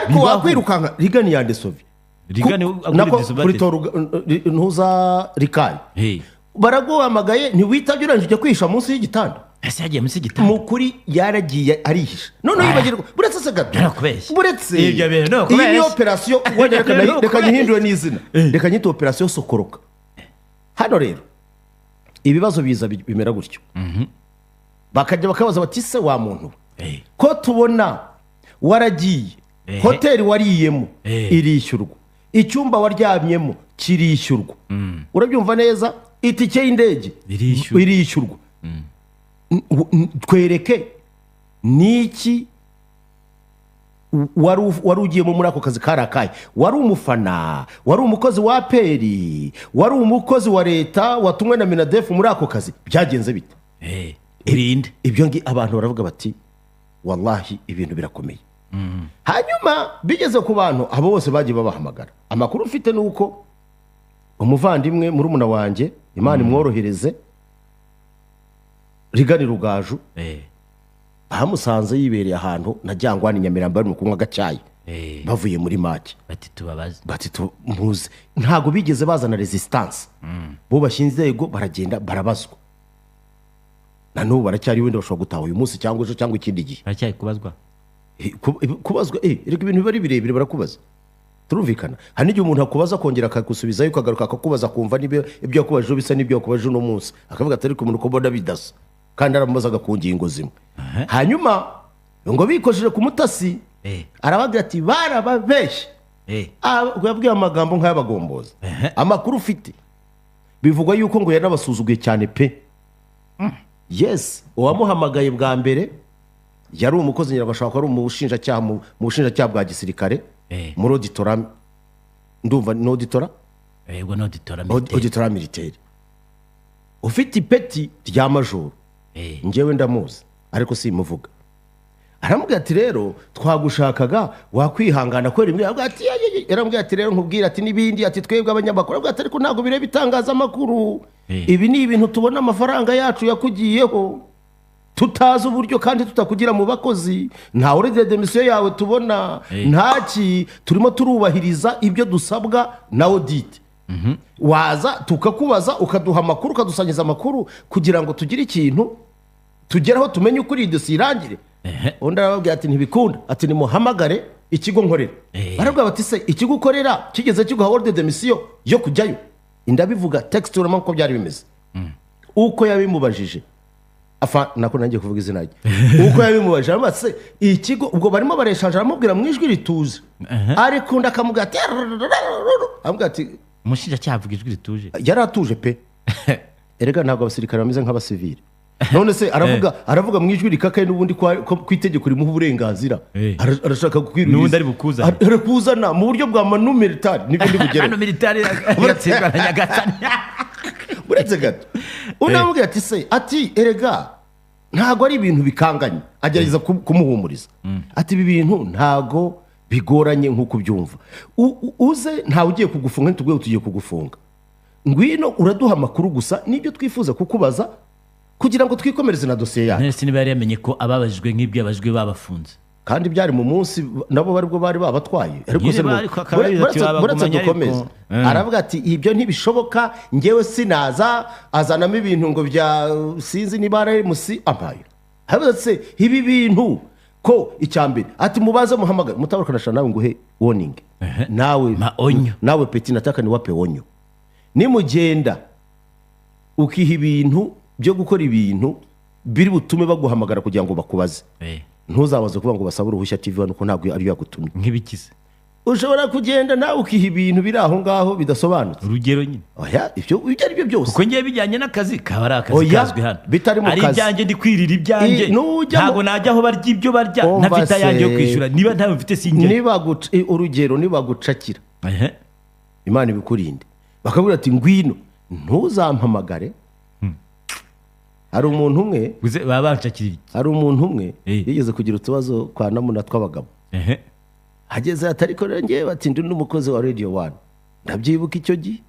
Ariko wakwirukanka Rigani yandesovi Rigani nako ntuza Rikari baraguhamagaye ntiwitabye, urangije ujya kwihisha munsi y'igitanda. Ese yagiye munsi y'igitanda? Mu kuri yaragiye arihisha, noneho yibagirwa. Buretse se gato, buretse iyi ni operasiyo, reka nyihindure n'izina, reka nyite operasiyo sokoroka. Hano rero ibibazo biza bimera gutyo, bakajya bakabaza bati se wa muntu ko tubona waragiye, hoteli wariyemo irishyurwa, icyumba waryamyemo kirishyurwa, urabyumva neza, itike y'indege irishyurwa, twereke niki wari ugiyemo muri ako kazi karakaye. Wari umufana, wari umukozi wa APR, wari umukozi wa leta watumwe na Minadef muri ako kazi, byagenze bite? Irinde ibyo ngi abantu baravuga bati wallahi ibintu birakomeye. Hanyuma bigeze ku bantu abo bose bagiye babahamagara. Amakuru mfite nuko umuvandimwe murumuna wanjye, Imana imworohereze, Rigani Rugaju, bamusanze yibereye ahantu na Jyangwani Nyamirambo bari mu kunywa agacyayi, bavuye muri make, bati tubabaze, bati tumuze. Ntago bigeze bazana resistance, bo bashinze inzego baragenda barabazwa, na n'ubu baracyari wenda bashobora gutaha uyu munsi cyangwa ejo cyangwa ikindi gihe. Baracyari kubazwa, kubazwa reka ibintu biba ari birebire barakubaza, turumvikana. Hari n'igihe umuntu akubaza akongera akagusubizayo, ukagaruka akakubaza akumva niba ibyo yakubajije bisa n'ibyo yakubajije uno munsi, akavuga ati ariko umuntu uko mbona bidasa, kandi aramubazaga ku ngingo zimwe. Hanyuma ngo bikojeje ku mutasi, arababwira ati barababeshye, yabwiye amagambo nk'ay'abagombozi. Amakuru ufite bivugwa yuko ngo yanabasuzuguye cyane pe. Yes, uwamuhamagaye bwa mbere yari umukozi nyirabashaka ko ari umushinjacyaha mu bushinjacyaha bwa gisirikare, muri auditora, ndumva ni auditora, yego ni auditora militaire, militaire ufite ipeti rya majoro, njyewe ndamuzi ariko simuvuga. Aramubwira ati rero twagushakaga wakwihangana kwera imwe, ati yarambwira ati rero nkubwira ati nibindi, ati twebwe abanyamakuru, ati ariko ntago bireba itangazamakuru, ibi ni ibintu tubona amafaranga yacu yakugiyeho tutazi uburyo kandi tutakugira mu bakozi, nta ordre de mission yawe tubona, ntaki, turimo turubahiriza ibyo dusabwa na audit. Waza tukakubaza ukaduha amakuru, ukadusangiza amakuru kugira ngo tugire ikintu tugeraho tumenye ukuri iyi dosiye irangire. Undi arababwira ati ntibikunda, ati nimuhamagare ikigo nkorera. Barabwira bati se ikigo ukorera kigeze kiguha ordre de mission yo kujyayo? Indabivuga text urama uko byari bimeze, uko yabimubajije afa nako nangiye kuvuga izina rye, uko yabimubajije aramutse ikigo ubwo barimo bareshanje, aramubwira mu ijwi rituje, ariko undi akamubwira ati, aramubwira ati umushinjacyaha avuga ijwi rituje, yaratuje pe. Erega ntabwo abasirikare bameze nk'abasivile. None se aravuga mu ijwi rikakaye n'ubundi ku itegeko rimuha uburenganzira, arashaka kukwiruriza n'ubundi ari bukuzana, arakuzana mu buryo bwa manu militari, nibyo ndi bugere manu militari yatsindwa na Nyagasani. Uretse gato unamubwira ati se ati erega ntago ari ibintu bikanganye, agerageza kumuhumuriza ati ibi bintu ntago bigoranye nkuko ubyumva, uze ntawe ugiye kugufunga, ntitubwiye tugiye kugufunga, ngwino uraduha amakuru gusa nibyo twifuza kukubaza kugira ngo twikomereze na dosiye yacu. Nese niba yari yamenye ko ababajijwe nk'ibyo abajijwe babafunze, kandi byari mu munsi nabo baribwo bari babatwaye, ariko se buretse dukomeze. Aravuga ati ibyo ntibishoboka, njyewe sinaza, azanamo ibintu ngo bya sinzi niba ari musi ampaye. Aravuga se ibi bintu ko icyambere ati mubaze muhamagare mutabaruka nawe nguhe warning, nawe nawe peti nataka niwape onyo, nimugenda ukiha ibintu byo gukora ibintu biri butume baguhamagara kugira ngo bakubaze, ntuzabaze kuvuga ngo basabe uruhushya TV hano ko ntabwo ari yagutumye. Nk'ibikize ushobora kugenda nawe ukiha ibintu biri aho ngaho bidasobanutse, urugero nyine. Oya ibyo ari byo byose, kuko ngiye bijyanye n'akazi kaba ari akazi kazwi hano, bitari mu kazi, ari ibyanjye ndi kwirira ibyanjye, ntago najya aho barya ibyo barya ntafite ayanjye yo kwishyura, niba ntawe mfite sinjye. Niba urugero niba gucakira, Imana ibikurinde, bakabwira ati ngwino ntuzampamagare. Hari umuntu umwe hari umuntu umwe yigeze kugira utubazo kwa namuna tw'abagabo, ageze atariko rero ngewe bati ndi n'umukozi wa Radio 1, ndabyibuka icyo gihe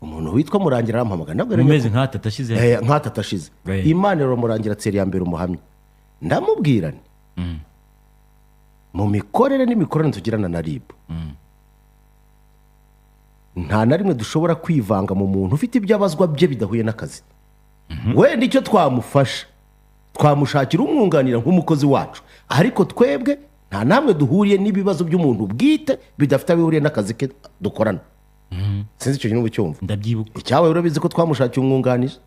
umuntu witwa Murangira arampamagara, nabwo rero meze nk'atatashize, nk'atatashize, Imana iramurangira tseri ya mbere umuhamya, ndamubwira nti Mu mikorere n'imikoranire tugirana na RIB, nta na rimwe dushobora kwivanga mu muntu ufite ibyo abazwa bye bidahuye n'akazi. Wenda icyo twamufasha, twamushakira umwunganira nk'umukozi wacu, ariko twebwe nta namwe duhuriye n'ibibazo by'umuntu bwite bidafite aho bihuriye n'akazi ke dukorana. Sinzi icyo kintu ucyumva. Ndabyibuka. Icyawe urabizi ko twamushakiye umwunganizi.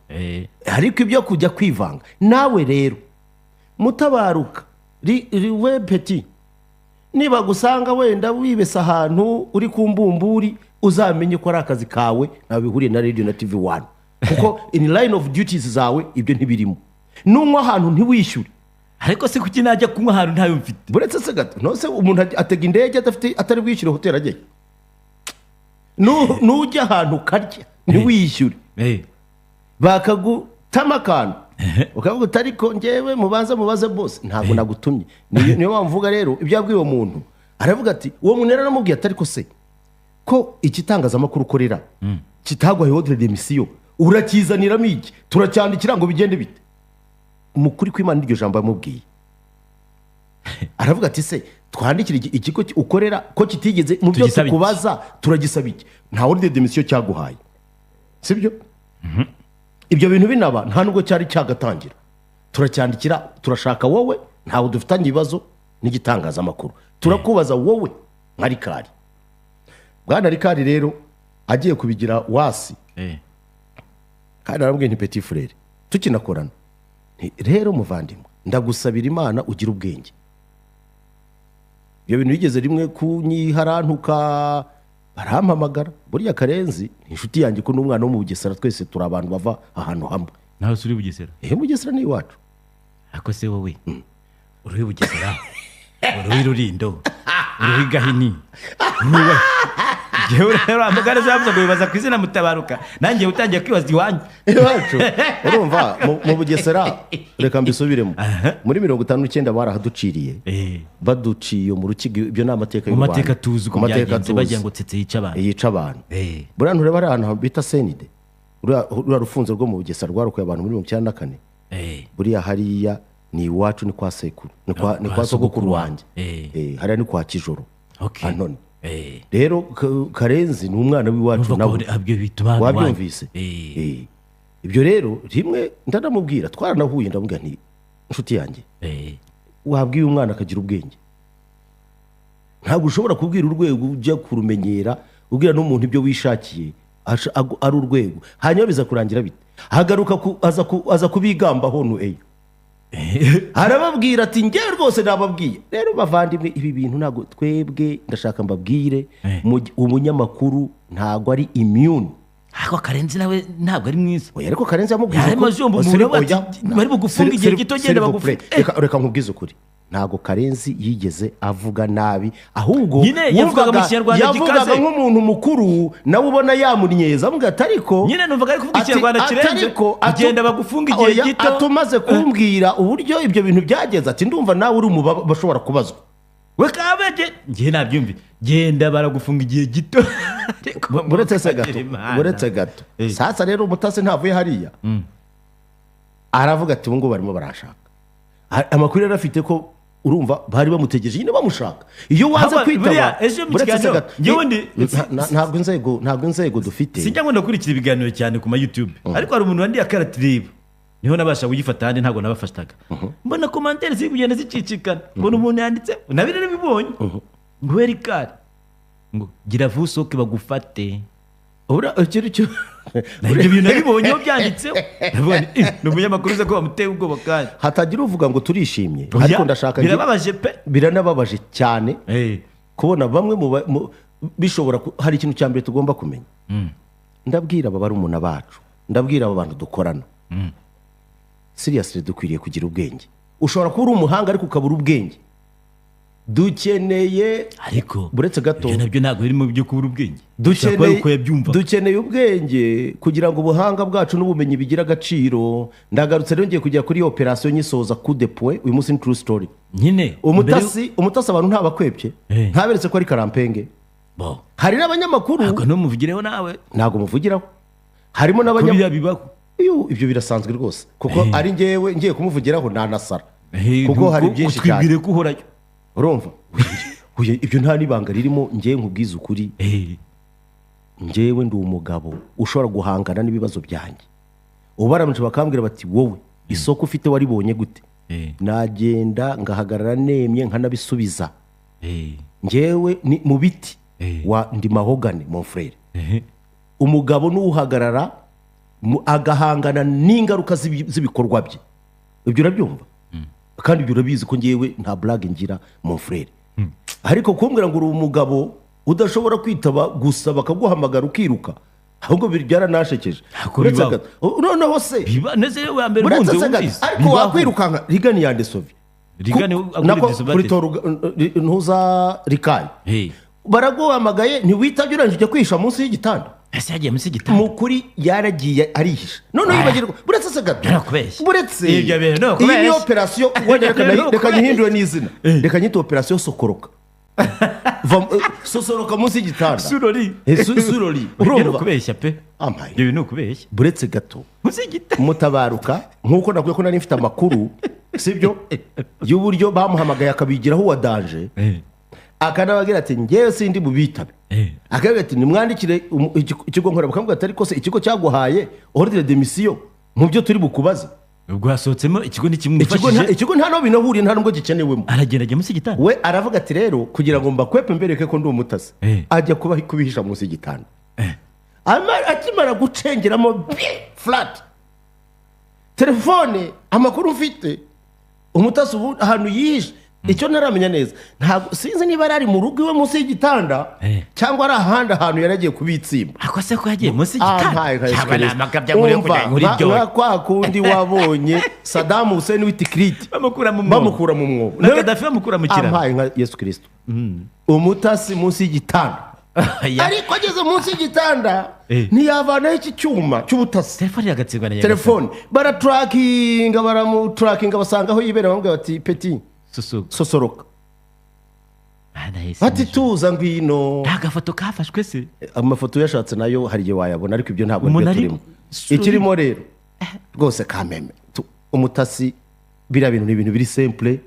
Ariko ibyo kujya kwivanga nawe rero Mutabaruka we petit, niba gusanga wenda wibesa ahantu uri ku mbumburi, uzamenye ko ari akazi kawe ntawe bihuriye na radio na TV 1, kuko in line of duties zawe ibyo ntibirimo. Nunywa ahantu ntiwishyure. Ariko se kuki najya kunywa ahantu ntayo mfite? Buretse se gato, nose umuntu atega indege adafite, atari bwishyure hoteli ajyayo. Nujya ahantu ukarya ntiwishyure, bakagutama akantu ukavuga uti ariko njyewe mubanze mubaze bose, ntabwo nagutumye. Niyo mpamvu mvuga rero ibyo yabwiye uwo muntu, aravuga ati uwo muntu yaranamubwiye ati ariko se ko igitangazamakuru ukorera kitagwaye ordre de mission urakizaniramo iki? Turacyandikira ngo bigende bite? Mu kuri kw'Imana iryo jambo yamubwiye, aravuga ati se twandikire ikigo ukorera ko kitigeze mu byo Tugisaba iki? tukubaza, turagisaba iki? Nta ordre de mission cyaguhaye, sibyo? Ibyo bintu binaba nta nubwo cyari cyagatangira, turacyandikira, turashaka wowe, ntawe dufitanye ibibazo n'igitangazamakuru, turakubaza wowe nka Rikari. Bwana Rikari rero agiye kubigira wasi, kandi arambwiye nti petit frere tukinakorana, nti rero muvandimwe ndagusabira Imana ugira ubwenge. Ibyo bintu bigeze rimwe kunyiharantuka barampamagara. Burya Karenzi ni inshuti yanjye ko n'umwana wo mu Bugesera, twese turi abantu bava ahantu hamwe. Nawe uri Bugesera? Bugesera ni iwacu. Ariko se wowe uri Bugesera, uri Rurindo, uri Gahini, uri Jewe rero amagara zavuze ngo bibaza ku izina Mutabaruka, nanjye utangiye kwibaza iwanyu. Iwacu urumva mu Bugesera, reka mbisubiremo, muri 59 barahaduciriye, baduciye mu Rukiga. Ibyo ni amateka y'u Mu Rwanda. mateka tuzi uko Mu mateka byagenze, tuzi. bagira ngo Tsetse yice abantu. Yica abantu. Buriya ntureba hari ahantu bita Senide, ruriya rufunzo rwo mu Bugesera rwarokoye abantu muri 94. Buriya hariya ni iwacu, ni kwa sekuru, ni kwa sogokuru wanjye. Hariya ni kwa Kijoro. Anone. Rero Karenzi ni umwana w'iwacu Urumva ko nawe. Ibyo bituma hano iwanyu. Wabyumvise? Ibyo rero rimwe ndanamubwira, twaranahuye, ndamubwira nti inshuti yanjye, wabwiye umwana akagira ubwenge. Ntabwo ushobora kubwira urwego ujya kurumenyera, ubwira n'umuntu ibyo wishakiye ari urwego, hanyuma biza kurangira bite? Hagaruka aza kubigambaho nu eyo, arababwira ati njyewe rwose nababwiye. Rero bavandimwe, ibi bintu ntabwo twebwe, ndashaka mbabwire, umunyamakuru ntabwo ari immune. Ariko Karenzi nawe ntabwo ari mwiza. Oya, ariko Karenzi yamubwiye Yarimo ukuri. azumva Oya, umuntu we oya, ati, bari bugufunge igihe gito, genda s'il vous bagufunge. plaît. Reka nkubwize ukuri, ntabwo Karenzi yigeze avuga nabi, ahubwo Nyine yavugaga mu Kinyarwanda yavugaga gikaze. nk'umuntu mukuru, nawe ubona yamunyeza, avuga ati ariko Nyine numvaga ari kuvuga Ikinyarwanda kirenze. Ariko Ugenda bagufunga igihe oya, gito. Atumaze kumbwira uburyo ibyo bintu byagenze, ati ndumva nawe uri mu bashobora kubazwa. We kabege ngiye nabyumvi, genda baragufunga igihe gito. Ariko Buretse se gato, mukagira Imana. buretse gato. Sasa rero umutasi ntavuye hariya, aravuga ati ubu ngubu barimo barashaka. Amakuru yari afite ko urumva bari bamutegereje nyine bamushaka, iyo waza Haba, kwitaba. buriya, ejo mu Buretse se kiganiro, gato. njyewe ndi- Ntabwo inzego dufite. Sinjya ngo ndakurikira ibiganiro cyane ku ma YouTube, ariko hari umuntu wandiye akaratireba, niho nabasha kugifata, ahandi ntabwo nabafataga. Mbona commentaire ziri kugenda zicicikana, mbona umuntu yanditse nabyo rero bibonye ngo Rikari ngo gira vuba usohoke bagufate. Ura ikintu cyo Na ibyo bintu nabibonyeho byanditseho, ndavuga nti, "Eh, ni umunyamakuru uza ko bamuteye ubwoba." Kandi hatagira uvuga ngo turishimye, Oya, ariko ndashaka birababaje pe. Biranababaje cyane kubona bamwe mu bishobora hari ikintu cya mbere tugomba kumenya. Ndabwira aba barumuna bacu, ndabwira aba bantu dukorana, seriously dukwiriye kugira ubwenge. Ushobora kuba uri umuhanga ariko ukabura ubwenge. Dukeneye Ariko buretse gato. Ibyo nabyo ntabwo biri mu byo kubura ubwenge. Ushobora kuba ari uko yabyumva. Dukeneye ubwenge kugira ngo ubuhanga bwacu n'ubumenyi bigire agaciro. Ndagarutse rero, ngiye kujya kuri operation nyisoza coup de poing. Uyu munsi ni true story. Nyine Umutasi abantu ntabakwepye, ntaberetse ko ari karampenge. Bo. Hari n'abanyamakuru. Ntabwo numuvugireho nawe. Ntabwo muvugiraho, harimo Ko n'abanyamakuru. biriya bibaho. Ibyo birasanzwe rwose, kuko ari njyewe ngiye kumuvugiraho nanasara, kuko hari byinshi cyane. Utwibwire ko uhorayo. Urumva Ibyo nta n'ibanga ririmo, ngewe nkubwiza ukuri. Ngewe ndi umugabo ushobora guhangana n'ibibazo byanjye. Ubu baramutse bakambwira bati wowe isoko ufite waribonye gute, nagenda ngahagarara nemye nkanabisubiza. Ngewe ni mu biti wa ndi mahogane mon frère. Umugabo n'uhagarara agahangana n'ingaruka z'ibikorwa bye. Ibyo urabyumva kandi ibyo urabizi ko ngewe nta blague ngira mon frère. Ariko kumbwira ngo uri umugabo udashobora kwitaba gusa bakaguhamagara ukiruka, ahubwo byaranashekeje. Noneho se ariko wakwirukanka Rigani yande Sovi ntuza Rikari baraguhamagaye ntiwitabye urangije ujya kwihisha munsi y'igitanda. Ese yagiye munsi y'igitanda? Mu kuri yaragiye arihisha. Noneho yibagirwa buretse se gato. Buretse iyi ni operasiyo reka nyihindure n'izina. Reka nyite operasiyo sokoroka. Sosoroka munsi y'igitanda. Surori. Surori. Urumva kubeshya pe. Ibyo ni ukubeshya. Buretse gato. Munsi y'igitanda. Mutabaruka nkuko nakwiye ko nari mfite amakuru sibyo y'uburyo bamuhamagaye akabigiraho wa danger. Akanabagira ati ngewe sindi bubitabe. Akavuga ati nimwandikire ikigo nkora, bakamubwira ati ariko se ikigo cyaguhaye ordre de mission mu byo turi bukubaze. Ubwo hasohotsemo ikigo ntikimufashije. Ikigo nta no binahuriye nta nubwo gikenewemo. Aragenda ajya munsi y'igitanda. We aravuga ati rero kugira ngo mbakwepe mbereke ko ndi umutasi, ajya kuba kubihisha munsi y'igitanda. Akimara gucengeramo flat telefone, amakuru mfite umutasi ubu ahantu yihishe icyo ntaramenya neza, ntabwo sinzi niba ari mu rugo iwe munsi y'igitanda cyangwa ari ahandi ahantu yaragiye kubitsimba. Ako se ko yagiye munsi y'igitanda cyangwa ni amakabya muri kujya muri byo kwa kundi wabonye Saddam Hussein w'itikiriti bamukura mu mwobo na Gaddafi bamukura mu kiraro. Ampaye nka Yesu Kristo umutasi munsi y'igitanda. Ariko ageze munsi y'igitanda ntiyavanaho iki cyuma cy'ubutasi. Telefone yagatsirwa na telefone baratrackinga, baramutrackinga basanga aho yibera, bamubwira bati petit sosoroka. Ati tuza ngwino. Nta gafoto kafashwe se? Amafoto yashatse nayo hari igihe wayabona, ariko ibyo ntabwo aribyo turimo. Ikirimo rero rwose kameme umutasi biriya bintu ni ibintu biri simple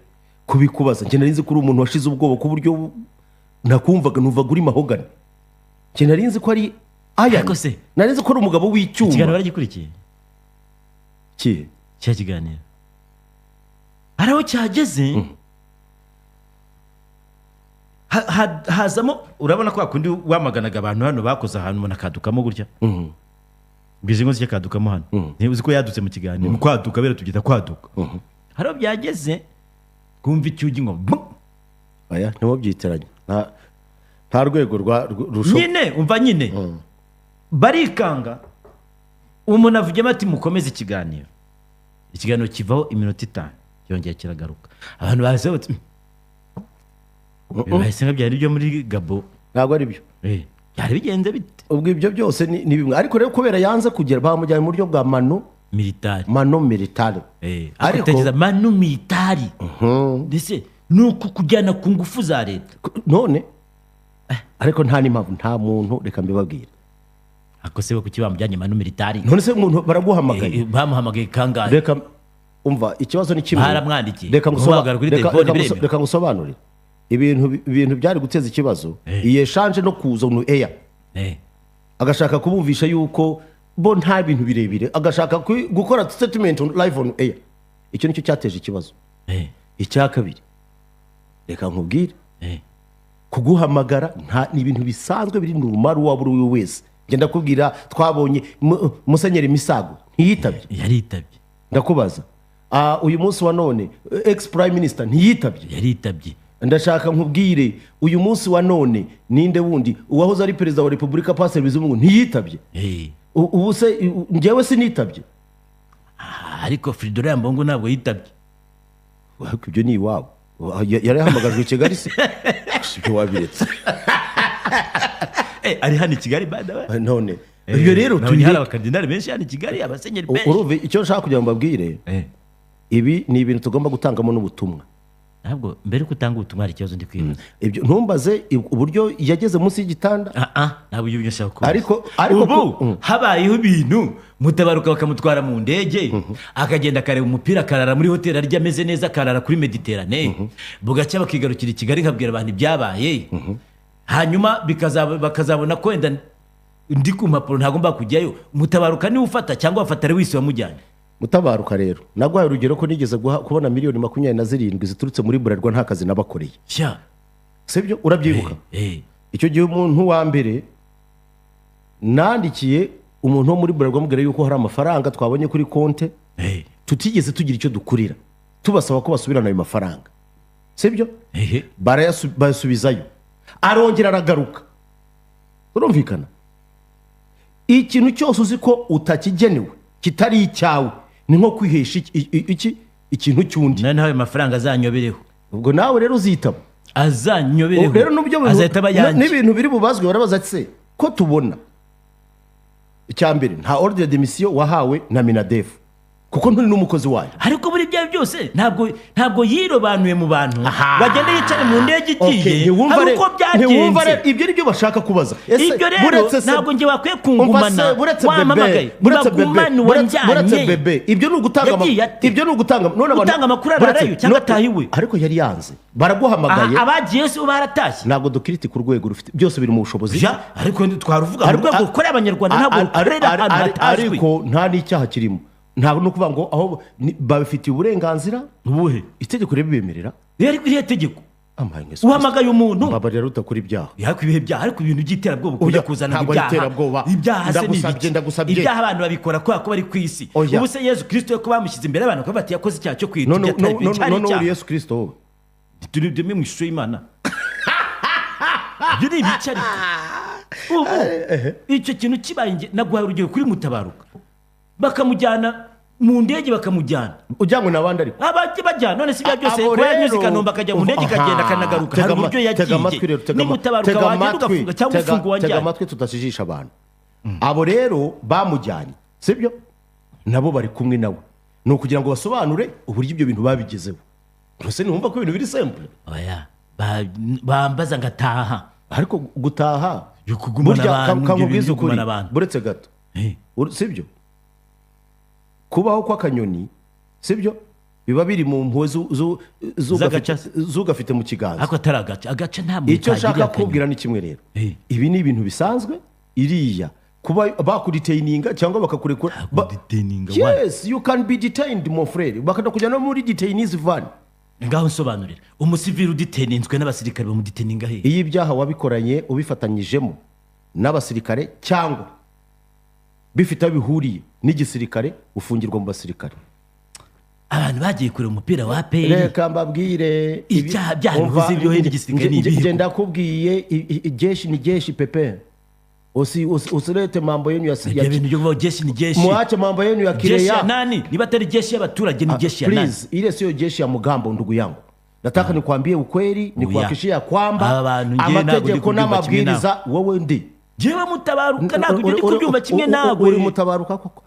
kubikubaza. Njye nari nzi ko uri umuntu washize ubwoba ku buryo nakumvaga numvaga uri mahogane. Njye nari nzi ko ari aya, nari nzi ko ari umugabo w'icyuma. Ikiganiro baragikurikiye? Kihe? Cya kiganiro hariho cyageze hazamo, urabona ko akundi wamaganaga abantu hano bakoze ahantu umuntu akadukamo gutya. Bwize ngo cyakadukamo hano. Niba uzi ko yadutse mu kiganiro, kwaduka bera tugita kwaduka. Hariho byageze kumva icyugi ngo aya ntiwo byiteranye. Nta rwego rwa rusho. Nyine umva nyine. Barikanga umuntu avugemo ati mukomeze ikiganiro. Ikiganiro kivaho iminota 5. Yongeye kiragaruka. Abantu bahise bati bahise nka byari byo muri Gabo. Ntabwo ari byo. Byari bigenze bite? Ubwo ibyo byose ni bimwe. Ariko rero kubera yanze kugera bamujyanye mu buryo bwa manu militari. Manu militari. Ariko tekereza manu militari. Ndetse nuko kujyana ku ngufu za leta. None ariko nta n'impamvu nta muntu reka mbibabwire. Ako se kuki bamujyanye manu militari? None se umuntu baraguhamagaye. Bamuhamagaye kangahe? Reka umva ikibazo ni kimwe. Baramwandikiye. Reka ngusobanurire. Ibintu byari guteza ikibazo. Iye shanje no kuza no air. Agashaka kubumvisha yuko bo nta bintu birebire, agashaka gukora statement on live on air. Icyo nicyo cyateje ikibazo. Icya kabiri reka nkubwire. Kuguhamagara nta ni ibintu bisanzwe biri normal waba uri wese. Ngenda kubwira twabonye Musenyeri Misago ntiyitabye. Yaritabye. Ndakubaza. Uyu munsi wa none ex prime minister ntiyitabye. Yaritabye. Ndashaka nkubwire uyu munsi wa none ninde wundi uwahoze ari perezida wa Republika Pasteur Bizimungu ntiyitabye. Ubu se ngewe sinitabye. Ariko Fridolin Mbongo ntabwo yitabye. Ariko ibyo ni iwabo. Yari yahamagajwe i Kigali se. Ibyo wabiretse. Ari hano i Kigali by the way. None ibyo rero turi hari abakardinali benshi hano i Kigali, abasenyeri benshi. Urumva icyo nshaka kugira ngo mbabwire. Ibi ni ibintu tugomba gutangamo n'ubutumwa. Ntabwo mbere ko utanga ubutumwa hari ikibazo ndi kwibaza. Ibyo ntumbaze uburyo yageze munsi y'igitanda. Ntabwo ibyo nshaka kubaza. Ariko ubu habayeho ibintu Mutabaruka bakamutwara mu ndege, akagenda akareba umupira, akarara muri hoteli arya ameze neza, akarara kuri Mediterane, bugacya bakigarukira i Kigali, nkabwira abantu ibyabaye, hanyuma bakazabona ko wenda ndi ku mpapuro ntagomba kujyayo. Mutabaruka niwe ufata cyangwa bafata Lewis wamujyanye? Mutabaruka rero naguhaye urugero ko nigeze kubona miliyoni 27 ziturutse muri Bralirwa nta kazi nabakoreye. Sibyo? Urabyibuka? Icyo gihe umuntu wa mbere nandikiye umuntu wo muri Bralirwa amubwira yuko hari amafaranga twabonye kuri konte tutigeze tugira icyo dukurira, tubasaba ko basubirana ayo mafaranga. Sibyo? Barayasubizayo, arongera aragaruka. Urumvikana? Ikintu cyose uzi ko utakigenewe kitari icyawe ni nko kwihesha iki ikintu cy'undi. None ayo mafaranga azanyobereho. Ubwo nawe rero uzitaba azanyobereho. Rero nubyo n'ibintu biri bubazwe barabaza se ko tubona icyambere nta ordre de mission wahawe na Minadef kuko nturi n'umukozi wayo. Ariko muri bya byose ntabwo yirobanuye mu bantu bagende yicare mu ndege igiye. Hari uko byagenze. Ibyo nibyo bashaka kubaza. Ibyo rero ntabwo nge wakwiye kungumana wamamagaye buretse bebe. Ibyo ni ugutanga, ibyo ni ugutanga none abantu gutanga amakuru ararayo cyangwa atahiwe. Ariko yari yanze, baraguhamagaye. Abagiye se baratashye. Ntabwo dukiriti ku rwego rufite byose biri mu bushobozi. Ariko twaruvuga mu rwego rukorera abanyarwanda ntabwo rukorera ahantu hatazwi. Ariko nta n'icyaha kirimo. Ntabwo no kuvuga ngo aho babifitiye uburenganzira ubuhe itegeko ribibemerera. Rero iriya tegeko uhamagaye umuntu babarira rutakora ibyaha ariko ibihe byaha, ariko ibintu by'iterabwoba ukunda kuzana ibyaha. Ibyaha se ndagusabye ibyaha abantu babikora kubera ko bari ku isi. Ubu se Yesu Kristo ko bamushyize imbere y'abantu ko bati yakoze icyaha cyo kwita none uri Yesu Kristo wowe turi mu ishusho y'Imana. Ibyo ni ibice ariko ubu icyo kintu kibaye. Naguhaye urugero kuri Mutabaruka, bakamujyana mu ndege, bakamujyana ujyanywe n'abandi ariko abajye bajyana. None si bya byose ko yanyuze i Kanombe akajya mu ndege ikagenda akanagaruka, hari uburyo yagiye. Ni Mutabaruka wagenda ugafunga cyangwa ufunga uwajyanye. Tega amatwi tudashijisha abantu. Abo rero bamujyanye, sibyo? Nabo bari kumwe nawe, ni ukugira ngo basobanure uburyo ibyo bintu babigezeho. Rwose ntiwumva ko ibintu biri simple? Oya, bambaza ngataha. Ariko gutaha burya kamubwiza ukuri buretse gato, sibyo? Kubaho kw'akanyoni, sibyo, biba biri mu mpuhwe z'ugafite mu kiganza. Ariko atari agace, agace nta muntu. Icyo nshaka kubwira ni kimwe rero, ibi ni ibintu bisanzwe. Iriya kuba bakudetaininga cyangwa bakakurekura. Yes, you can be detained mon frère, bakakujyana muri detainees van. Ngaho nsobanurira, umusivili udetaininzwe n'abasirikare bamudetaininga he? Iyo ibyaha wabikoranye ubifatanyijemo n'abasirikare cyangwa bifite aho bihuriye n'igisirikare, ufungirwa mu basirikare. Abantu bagiye kureba umupira wa APR. Reka mbabwire ibyaha byahuze ibyo n'igisirikare ni ibihe. Ngenda kubwiye jeshi ni jeshi pepe. Usilete mambo yenu ya ibintu byo kuvuga jeshi ni jeshi. Muache mambo yenu ya kireya. Jeshi ya nani? Niba atari jeshi y'abaturage ni jeshi ya nani? Please, ile sio jeshi ya mugambo ndugu yangu. Nataka nikwambie ukweli, nikuhakikishia kwamba amategeko n'amabwiriza wowe ndi. Jewe Mutabaruka ntabwo ndi kubyumva kimwe nawe. Uri Mutabaruka koko.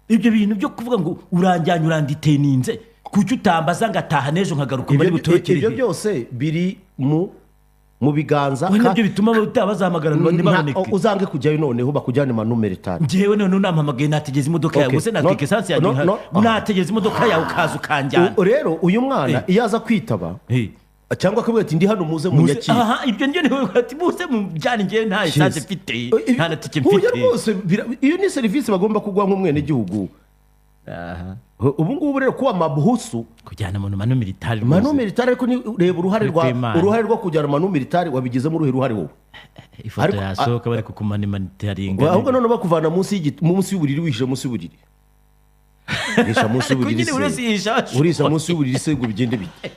Ibyo bintu byo kuvuga ngo uranjyanye uranditeninze kuki utambaza ngataha nejo nkagaruka muri butorokere. Ibyo byose biri mu biganza. Nabyo bituma batabazahamagara ngo ntibaboneke. Uzange kujyayo noneho bakujyane manumeritari. Jewe none unampamagaye nategeza imodoka yawe gusa natwike essence yanjye nategeza imodoka yawe ukaza ukanjyana. Rero uyu mwana iyo aza kwitaba cyangwa akavuga ati ndi hano muze munyakire. Aha ibyo ndio niwe ati muze mujyane ngiye nta essence mfite nta na tike mfite. Rwose iyo ni service bagomba kugwa nk'umwene gihugu. Aha ubu ngubu rero kuba mabuhusu kujyana mu manu militari manu militari, ariko ni reba uruhare rwo kujyana manu militari wabigizemo uruhe ruhare wowe? Ifoto yasohoka bari kukumanimanteringa. Ahubwo none bakuvana munsi munsi y'uburiri, wihishe munsi y'uburiri. Urisha munsi y'uburiri se. Urisha munsi y'uburiri se ngo bigende bite?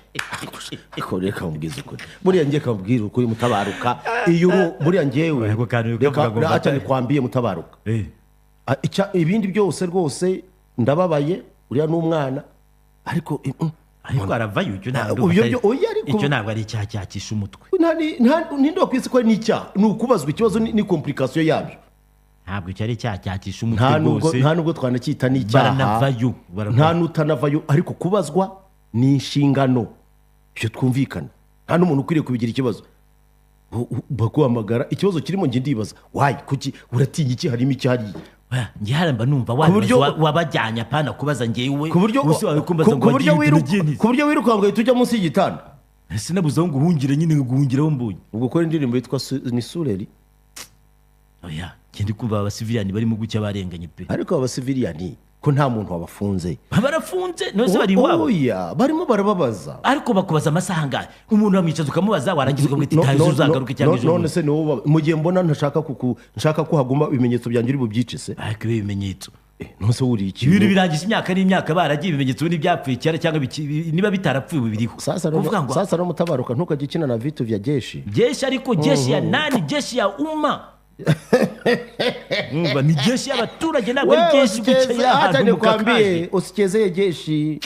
Ariko reka mubwize ukuri. Buriya ngiye kabwira ukuri Mutabaruka. Iyo buriya ngewe reka acha nikwambiye Mutabaruka. Ibindi byose rwose ndababaye uriya n'umwana ariko ariko aravayo icyo ntabwo icyo ntabwo ari icyaha cyakisha umutwe. Ninde wakwisi ko ari n'icyaha? Ni ukubazwa ikibazo ni complication yabyo. Ntabwo icyo ari icyaha cyakisha umutwe rwose. Nta nubwo twanacyita n'icyaha. Baranavayo. Nta nutanavayo, ariko kubazwa ni inshingano. Ibyo twumvikana, nta n'umuntu ukwiriye kubigira ikibazo. Baguhamagara, ikibazo kirimo, njye ndibaza why, kuki uratinya iki? Harimo iki hariya? Oya, njye hariya mba numva buryo- wabajyanye, apana kubaza njyewe. Ku buryo Ubuse wawe kumbaza ngo ku buryo wagiye wiruka, nagiye ku buryo wiruka ngo uhite ujya munsi y'igitanda. Sinabuze aho nguhungire nyine, nguhungiraho mbonye. Ubwo ukora indirimbo yitwa ni sureri. Oya, njye ndi kumva abasiviliyani barimo gucya barenganye pe. Ariko aba basiviliyani ko nta muntu wabafunze? Barafunze, none se bari iwabo? Oya, barimo barababaza. Ariko bakubaza amasaha angahe? Umuntu bamwicaza ukamubaza, warangiza ukamwita No- itaha no- ejo uzagaruke cyangwa ejo none bundi. Se ni wowe mu gihe mbona ntashaka kuku nshaka ko haguma ibimenyetso byanjye, uri bubyice se? Ariko ibi bimenyetso None se wuriye ibintu ikintu? birangiza imyaka n'imyaka, baragiye, ibimenyetso ubundi byapfuye kera cyangwa niba bitarapfuye ubu biriho. Sasa Kuvuga ngo sasa no mutabaruka, ntukajye ukina na vitu vya jeshi. Jeshi, ariko jeshi ya nani? Jeshi ya umma. Umva, ni jeshi y'abaturage, ntabwo ari Wewe jeshi usicheze, guca acha ahantu mu nikwambie, kakaje. usichezee jeshi.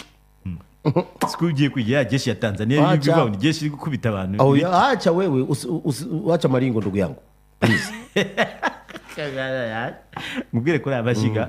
Siko ugiye kwiga ya jeshi ya Tanzania? Acha. Y'ibigabo, ni jeshi iri gukubita abantu. Au ya, acha wewe, acha maringo, ndugu yangu, please. Mubwire kuri aya mashyiga.